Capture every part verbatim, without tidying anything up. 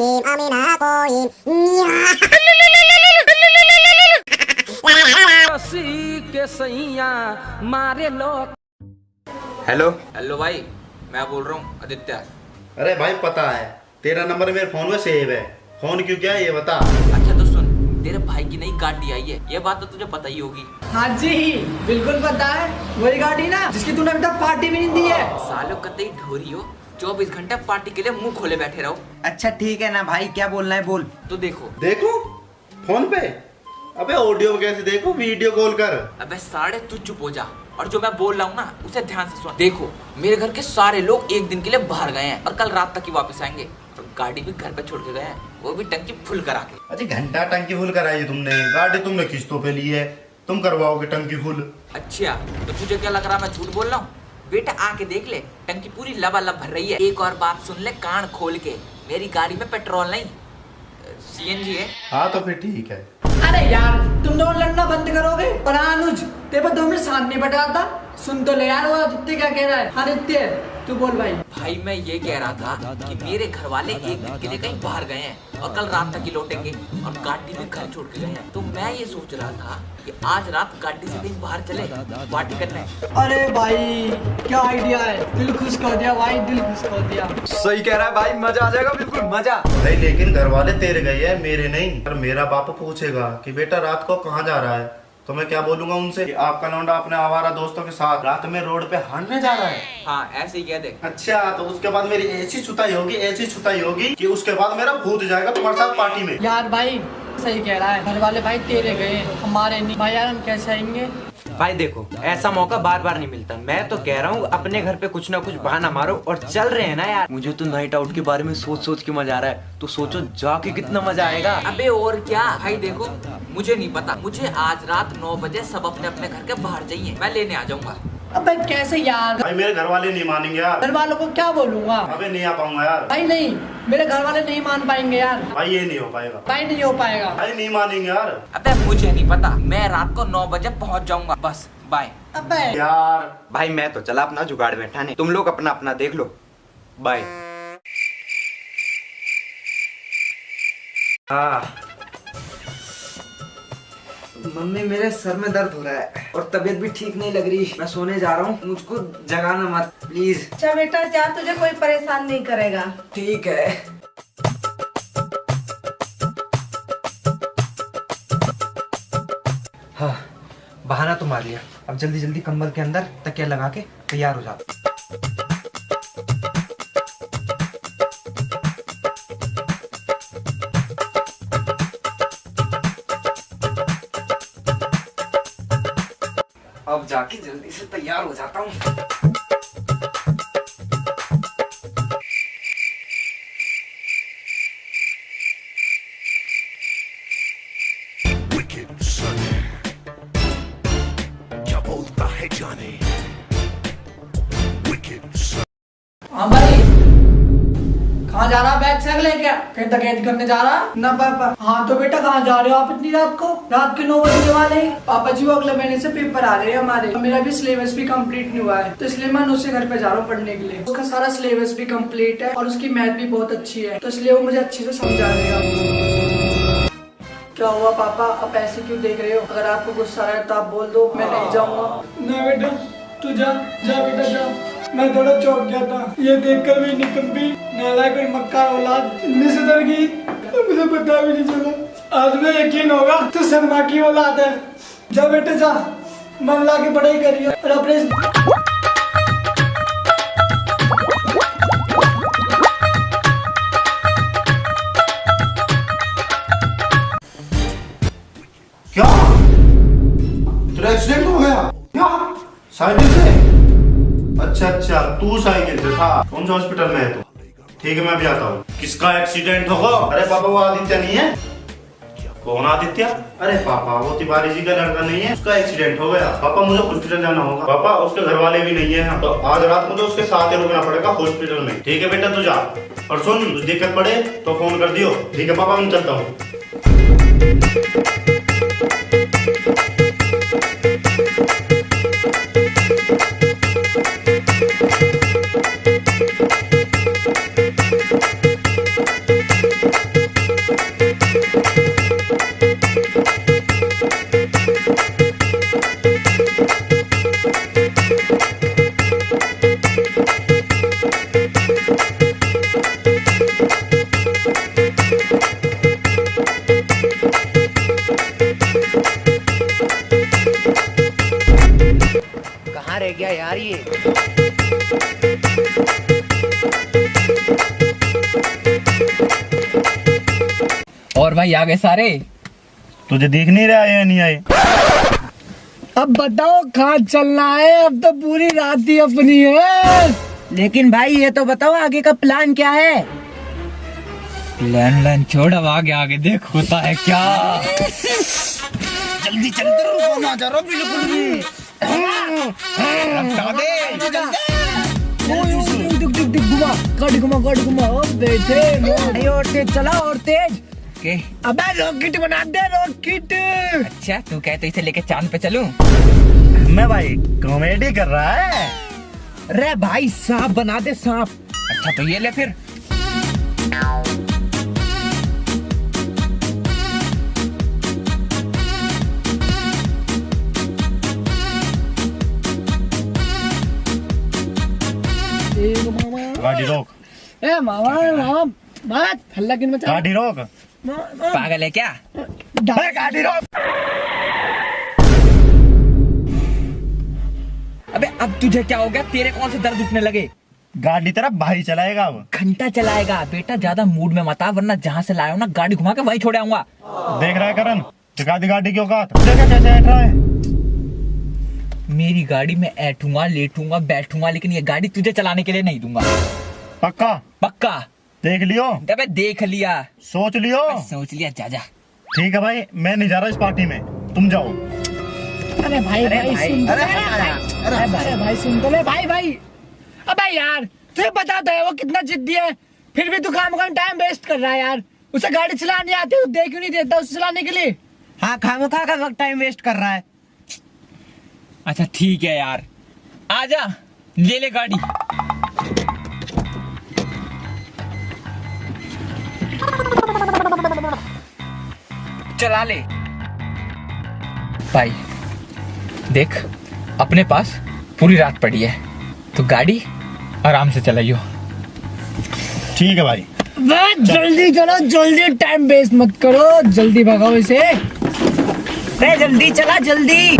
अमीना कोई। रस्सी के सैया मारे लो। हेलो। हेलो भाई, मैं बोल रहा हूँ आदित्य। अरे भाई, पता है, तेरा नंबर मेरे फोन में सेव है। फोन क्यों किया, ये बता। अच्छा तो सुन, तेरे भाई की नई गाड़ी आई है, ये बात तो तुझे पता ही होगी। हाँ जी, बिल्कुल पता है। वही गाड़ी ना, जिसकी तूने अभी तक पार्टी भी नहीं दी है। सालों कतई ढोरी हो, चौबीस घंटे पार्टी के लिए मुंह खोले बैठे रहो। अच्छा ठीक है ना भाई, क्या बोलना है बोल। तो देखो। देखो? फोन पे? अबे ऑडियो में कैसे देखो, वीडियो कॉल कर। अबे साढ़े, तू चुप हो जा, और जो मैं बोल रहा हूँ ना, उसे ध्यान से सुन। देखो, मेरे घर के सारे लोग एक दिन के लिए बाहर गए हैं और कल रात तक ही वापस आएंगे, और गाड़ी भी घर पे छोड़ के गए हैं, वो भी टंकी फुल करा के। अच्छा, घंटा टंकी फुल कराई तुमने, गाड़ी तुमने किस्तों पे ली है, तुम करवाओगे टंकी फुल। अच्छा, तो तुझे क्या लग रहा मैं झूठ बोल रहा हूँ? बेटा आके देख ले, टंकी पूरी लबालब भर रही है। एक और बात सुन ले कान खोल के, मेरी गाड़ी में पेट्रोल नहीं, सीएनजी है। हाँ, तो फिर ठीक है। अरे यार, तुम दोनों लड़ना बंद करोगे? पर हाँ अनुज, तेरे पर दो मिनट शांत नहीं बैठा था। सुन तो ले यार, वो आदित्य क्या कह रहा है। आदित्य, तू बोल भाई। भाई, मैं ये कह रहा था कि मेरे घर वाले एक दिन के लिए कहीं बाहर गए हैं और कल रात तक ही लौटेंगे, और गाड़ी भी घर छोड़ के गए हैं। तो मैं ये सोच रहा था कि आज रात गाड़ी से कहीं बाहर चले, पार्टी करने। अरे भाई, क्या आइडिया है, दिल खुश कर दिया भाई, दिल खुश कर दिया। सही कह रहा है भाई, मजा आ जाएगा, बिल्कुल मजा। भाई, लेकिन घर वाले तेरे गए हैं, मेरे नहीं। पर मेरा बाप पूछेगा कि बेटा रात को कहाँ जा रहा है, तो मैं क्या बोलूंगा उनसे कि आपका लौंडा अपने आवारा दोस्तों के साथ रात में रोड पे हारने जा रहा है? हाँ, ऐसे ही कह दे। अच्छा, तो उसके बाद मेरी ऐसी सुताई होगी, ऐसी सुताई होगी कि उसके बाद मेरा भूत जाएगा तुम्हारे साथ पार्टी में। यार भाई, सही कह रहा है, घर वाले भाई तेरे गए, हमारे नहीं। भाई यार, हम कैसे आएंगे? भाई देखो, ऐसा मौका बार बार नहीं मिलता। मैं तो कह रहा हूँ, अपने घर पे कुछ ना कुछ बहाना मारो और चल रहे हैं ना यार। मुझे तो नाइट आउट के बारे में सोच सोच के मजा आ रहा है। तो सोचो जाके कितना मजा आएगा। अबे और क्या भाई, देखो, मुझे नहीं पता, मुझे आज रात नौ बजे सब अपने अपने घर के बाहर चाहिए, मैं लेने आ जाऊंगा। अबे कैसे यार? भाई, मेरे घर वाले नहीं मानेंगे यार। घर वालों को क्या बोलूंगा? अबे नहीं आ पाऊंगा यार। भाई नहीं, मेरे घर वाले नहीं मान पाएंगे यार। भाई, ये नहीं हो पाएगा। भाई नहीं हो पाएगा। भाई, नहीं मानेंगे यार। अबे मुझे नहीं पता, मैं रात को नौ बजे पहुंच जाऊंगा, बस, बाय। अबे यार। भाई, मैं तो चला अपना जुगाड़ बैठा नहीं, तुम लोग अपना अपना देख लो। बाय। हाँ। मम्मी, मेरे सर में दर्द हो रहा है और तबीयत भी ठीक नहीं लग रही। मैं सोने जा रहा हूँ, मुझको जगाना मत, प्लीज। अच्छा बेटा, जा, तुझे कोई परेशान नहीं करेगा। ठीक है। हाँ, बहाना तो मार लिया। अब जल्दी जल्दी कंबल के अंदर तकिया लगा के तैयार हो जाता। अब जाके जल्दी से तैयार हो जाता हूँ। Wicked son। क्या बोलता है जाने। Wicked son। हाँ भाई, कहाँ जा रहा? बैग सैग लेके? कहीं डकैती करने जा रहा? ना पापा। हाँ तो बेटा, कहाँ जा रहे हो आप इतनी रात को? रात के नौ बजने वाले हैं। पापा जी, वो अगले महीने से पेपर आ रहे हैं हमारे, मेरा भी सिलेबस भी कंप्लीट नहीं हुआ है, तो इसलिए मैं अनुज के घर पे जा रहा हूँ पढ़ने के लिए। उसका सारा सिलेबस भी कंप्लीट है और उसकी मैथ भी बहुत अच्छी है, तो इसलिए वो मुझे अच्छे से समझा देगा। क्या हुआ पापा, आप ऐसे क्यों देख रहे हो? अगर आपको गुस्सा आ रहा है तो आप बोल दो, मैं नहीं जाऊंगा। ना बेटा, तू जा, जा बेटा जा। मैं थोड़ा चौंक गया था, ये देखकर भी निकम्मी, नालायक और मक्कार औलाद इतनी सुधर गई, मुझे पता भी नहीं चला। आज मैं यकीन होगा तू सदमा की औलाद है। जा बेटे जा, मन ला के पढ़ाई करियो और अपने क्या? तेरा एक्सीडेंट हो गया? क्या? साइकिल से? अच्छा, अच्छा, तू साइकिल से था। कौन से हॉस्पिटल में है तू? ठीक है, मैं अभी आता हूँ। किसका एक्सीडेंट होगा? अरे पापा, वो आदित्य नहीं है? कौन आदित्य? अरे पापा, वो तिवारी जी का लड़का नहीं है? उसका एक्सीडेंट हो गया। पापा, मुझे हॉस्पिटल जाना होगा। पापा, उसके घर वाले भी नहीं है यहाँ। तो आज रात मुझे उसके साथ ही रुकना पड़ेगा हॉस्पिटल में। ठीक है बेटा, तू जा। और सुन, कुछ दिक्कत पड़े तो फोन कर दियो। ठीक है पापा, मैं चलता हूँ। भाई, आ गए सारे। तुझे दिख नहीं रहा है या नहीं आए? अब बताओ, कहाँ चलना है? अब तो पूरी रात ही अपनी है। लेकिन भाई, ये तो बताओ, आगे का प्लान क्या है? प्लान व्लान छोड़, अब आगे, आगे देख होता है क्या। जल्दी चल, तेरे को ना जा रहा बिल्कुल भी। रफ्तार दे। जल्दी, जल्दी। ओए, ओए, ओए, दिख, दिख, दिख, घुमा, गाड़ी घुमा, गाड़ी घुमा। ओ बेटे, नहीं, और तेज चला, और तेज। के? अबे रॉकेट बना दे, रॉकेट। अच्छा, तू कहे तो इसे लेके चांद पे चलूं? मैं भाई, कॉमेडी कर रहा है। रे भाई, सांप बना दे, सांप। अच्छा, तो ये ले फिर। ए मामा। गाड़ी रोक। ए मामा, ए मामा, मामा, हल्ला किन मचा? गाड़ी रोक। पागल है क्या? अबे, गाड़ी रोक। अबे, अब तुझे क्या हो गया? तेरे कौन से दर्द उठने लगे? गाड़ी तेरा भाई चलाएगा अब। घंटा चलाएगा बेटा, ज्यादा मूड में मत आ, वरना जहाँ से लाया हूँ ना, गाड़ी घुमा के वहीं छोड़ आऊंगा। देख रहा है करण, दिखा दी गाड़ी की औकात। देखा कैसे हट रहा है। मेरी गाड़ी में ऐठूंगा, लेटूंगा, बैठूंगा, लेकिन ये गाड़ी तुझे चलाने के लिए नहीं दूंगा। पक्का? पक्का। देख लियो। अबे देख लिया। सोच लियो। बस सोच लिया, जा जा। ठीक है भाई, मैं नहीं जा रहा इस पार्टी में, तुम जाओ। अरे भाई, अरे भाई, भाई, सुन तो अरे ले। भाई, अरे अरे भाई, सुन तो ले भाई, भाई। अबे यार, तुझे पता तो है वो कितना जिद्दी है, फिर भी तू खामखा टाइम वेस्ट कर रहा है यार। उसे गाड़ी चलानी आती है, तू दे क्यों नहीं देता उसे चलाने के लिए? हाँ, खामखा का वक्त टाइम वेस्ट कर रहा है। अच्छा ठीक है यार, आजा, ले ले गाड़ी। चला ले। भाई देख, अपने पास पूरी रात पड़ी है, तो गाड़ी आराम से चलाइयो। ठीक है भाई। बे, जल्दी चलो, जल्दी, टाइम वेस्ट मत करो, जल्दी भगाओ इसे। बे, जल्दी चला, जल्दी।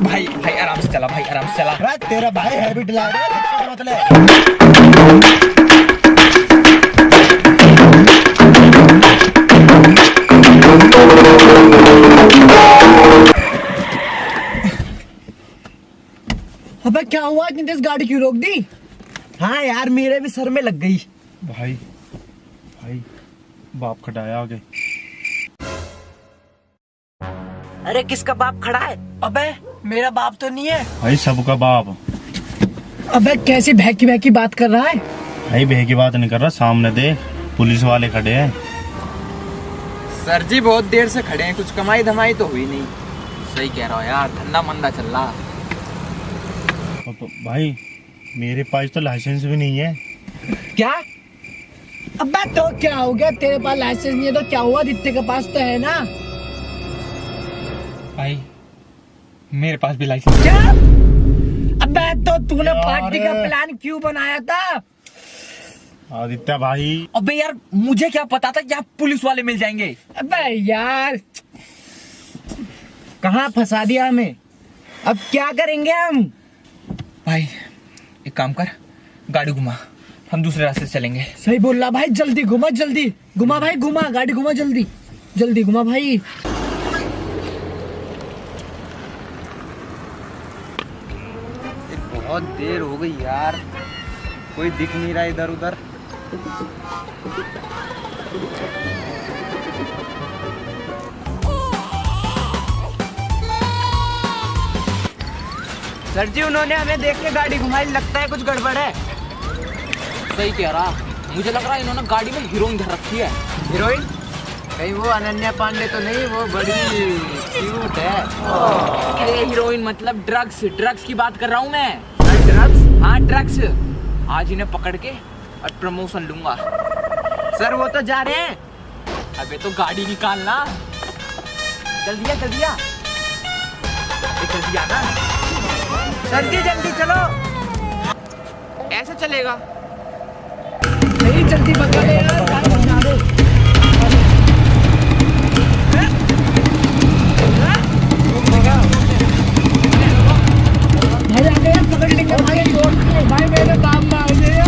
भाई, भाई, आराम से चला भाई, आराम से चला। अरे, तेरा भाई हैबिट ला रहा है, दिक्कत मत ले। अबे क्या हुआ, इतनी तेज गाड़ी क्यों रोक दी? हाँ यार, मेरे भी सर में लग गई। भाई, भाई, बाप खड़ा है आगे। अरे किसका बाप खड़ा है? अबे मेरा बाप तो नहीं है। भाई सबका बाप। अबे कैसी बहकी बहकी बात कर रहा है? भाई बहकी बात नहीं कर रहा, सामने देख पुलिस वाले खड़े हैं। सर जी बहुत देर से खड़े हैं, कुछ कमाई धमाई तो हुई नहीं। सही कह रहा हो यार, धंधा मंदा चल रहा। अब भाई मेरे पास तो लाइसेंस भी नहीं है। क्या? अबे तो क्या हो गया, तेरे पास लाइसेंस नहीं है तो क्या हुआ, आदित्य के पास तो है ना। भाई मेरे पास भी लाइसेंस। क्या? अबे तो तूने यार। पार्टी का प्लान क्यों बनाया था? आदित्य भाई। अबे यार मुझे क्या पता था कि यहाँ पुलिस वाले मिल जाएंगे। अबे यार कहाँ फंसा दिया हमें, अब क्या करेंगे हम? भाई एक काम कर, गाड़ी घुमा, हम दूसरे रास्ते से चलेंगे। सही बोल रहा भाई, जल्दी घुमा, जल्दी घुमा भाई, घुमा, गाड़ी घुमा जल्दी, जल्दी घुमा भाई। बहुत देर हो गई यार, कोई दिख नहीं रहा इधर उधर। सर जी, उन्होंने हमें देख के गाड़ी घुमाई, लगता है कुछ गड़बड़ है। सही कह रहा, मुझे लग रहा है इन्होंने गाड़ी में हीरोइन धर रखी है। हीरोइन? कहीं वो अनन्या पांडे तो नहीं? वो बड़ी क्यूट है। अरे हीरोइन मतलब ड्रग्स, ड्रग्स की बात कर रहा हूँ मैं। ड्रग्स? हाँ ड्रग्स। आज इन्हें पकड़ के और प्रमोशन लूंगा। सर वो तो जा रहे हैं। अबे तो गाड़ी निकालना, जल्दी आ, जल्दी आ। जल्दी आना। सर जी, जल्दी चलो। ऐसे चलेगा? नहीं, जल्दी बता दे यार। भाई, आ गया, पकड़ लेंगे भाई, जोर से। भाई, मेरे बाप मार दिया।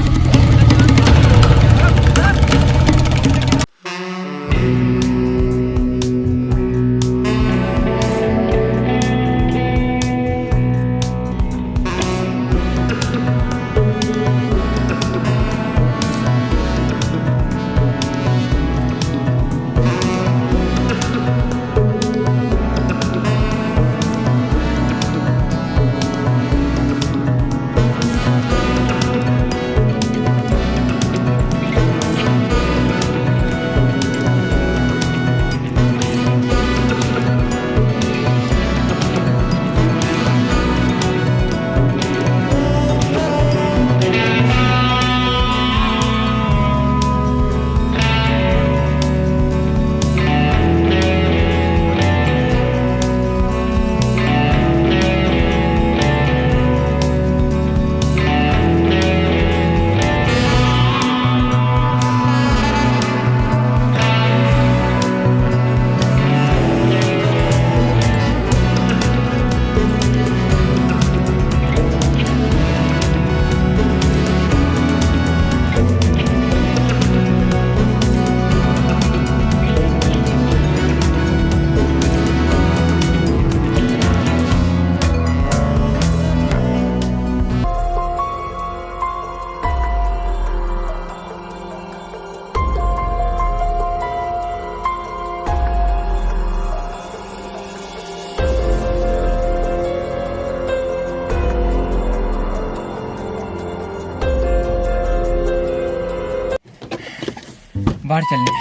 बाहर चलने।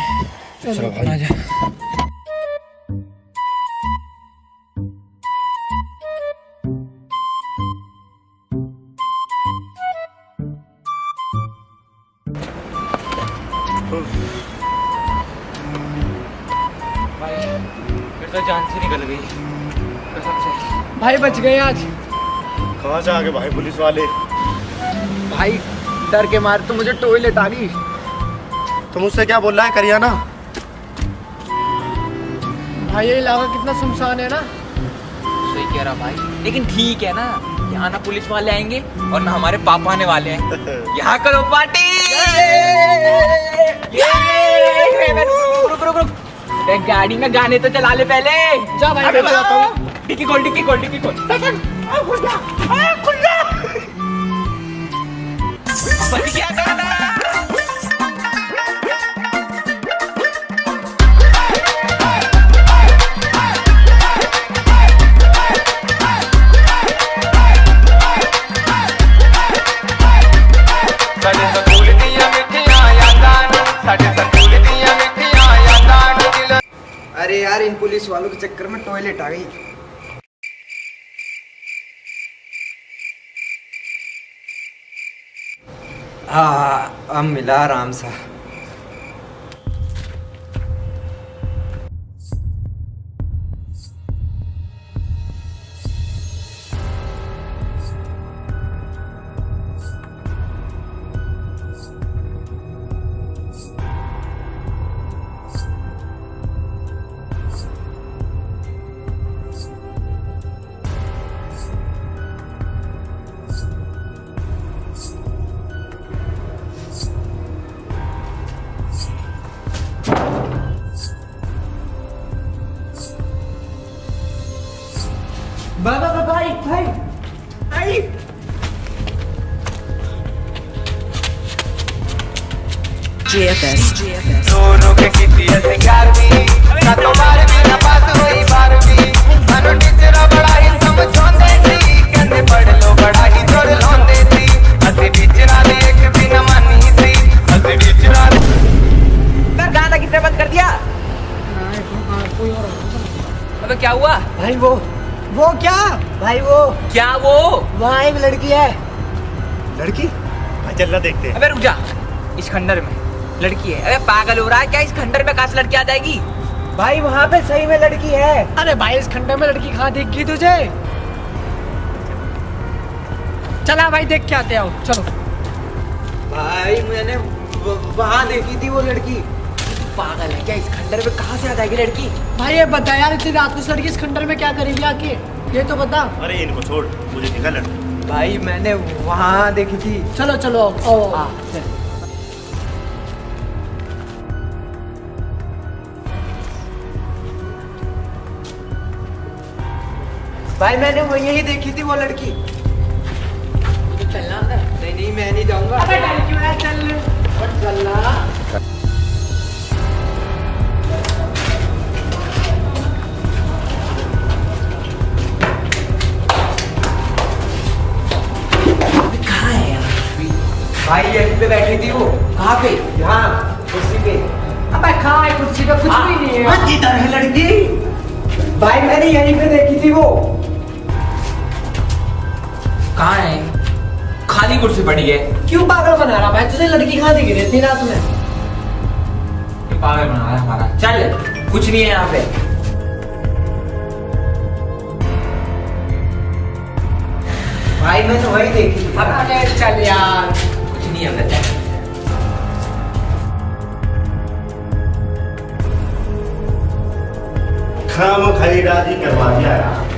चलो भाई। आजा। भाई, मेरी तो जान से निकल गई, कसम से। भाई, बच गए आज। कहाँ से आ गए भाई पुलिस वाले? भाई, डर के मारे तो मुझे टोए लेटा गई। तुम उससे क्या बोल रहा है, करिया ना? भाई, ये इलाका कितना सुनसान है ना। सही कह रहा भाई, लेकिन ठीक है ना, यहाँ ना पुलिस वाले आएंगे और ना हमारे पापा आने वाले हैं। यहाँ करो पार्टी। ये, ये, रुक, रुक, रुक, रुक। ए, गाड़ी में गाने तो चला ले पहले। जा भाई, अबे मैं चलाता हूँ। डिक्की खोल, डिक्की खोल, डिक्की खोल। आ, खुल जा, आ, खुल जा। बच गया गाना। साडे स्कूल दियां मिठियां यादां नू, साडे स्कूल दियां मिठियां यादां नू दिल। अरे यार, इन पुलिस वालों के चक्कर में टॉयलेट आ गई। हाँ, अब मिला आराम सा। बाबा, बाबा, भाई, भाई, भाई। J F S। रो रो के कीती असी ग्यारहवीं, ना तो बारहवीं ना पास होई बारहवीं। सानू टीचरां बड़ा ही समझांदे सी, कहंदे पढ़ लो बड़ा ही जोर लांदे सी। असी टीचरां दी एक भी ना मानी सी, असी टीचरां दी। सर, गाना किसने बंद कर दिया? अबे क्या हुआ? भाई वो, वो क्या? भाई वो। क्या वो? वहाँ एक लड़की है। लड़की? भाई चल ना देखते हैं। अबे रुक जा, इस खंडर में लड़की है। अबे पागल हो रहा है क्या? इस खंडर में कहाँ से लड़की आ जाएगी? भाई, वहाँ पे सही में लड़की है। अरे भाई, इस खंडर में लड़की कहाँ दिख गई तुझे? चला भाई, देख के आते आओ, चलो। भाई, मैंने व-, वहाँ देखी थी वो लड़की। तू पागल है क्या? इस खंडर में कहाँ से आ जाएगी लड़की? भाई, ये बता यार, इतनी रात को इस लड़की इस खंडर में क्या करेगी आके? ये तो बता। अरे, इनको छोड़, मुझे दिखा लड़की। भाई, मैंने वहाँ देखी थी। चलो, चलो, आओ, आओ। हाँ। भाई, मैंने वो यही देखी थी, वो लड़की। मुझे चलना था। नहीं, नहीं, मैं नहीं जाऊंगा। अबे, डर क्यों है? चल। और चलना। अबे, कहाँ है यार? भाई, यहीं पे बैठी थी वो। कहाँ पे? यहाँ, कुर्सी पे। अबे, कहाँ है कुर्सी पे? कुछ भी नहीं है। हाँ, किधर है लड़की? भाई, मैंने यहीं पे देखी थी वो। कहाँ है? खाली कुर्सी पड़ी है। क्यों पागल बना रहा भाई? तुझे लड़की कहाँ दिख रही थी रात में? ये पागल बना रहा है हमारा। चल, कुछ नहीं है यहाँ पे। भाई, मैं तो वही देखी थी। अरे चल यार, कुछ नहीं है, चल। खाम खाई राजी करवा दिया यार।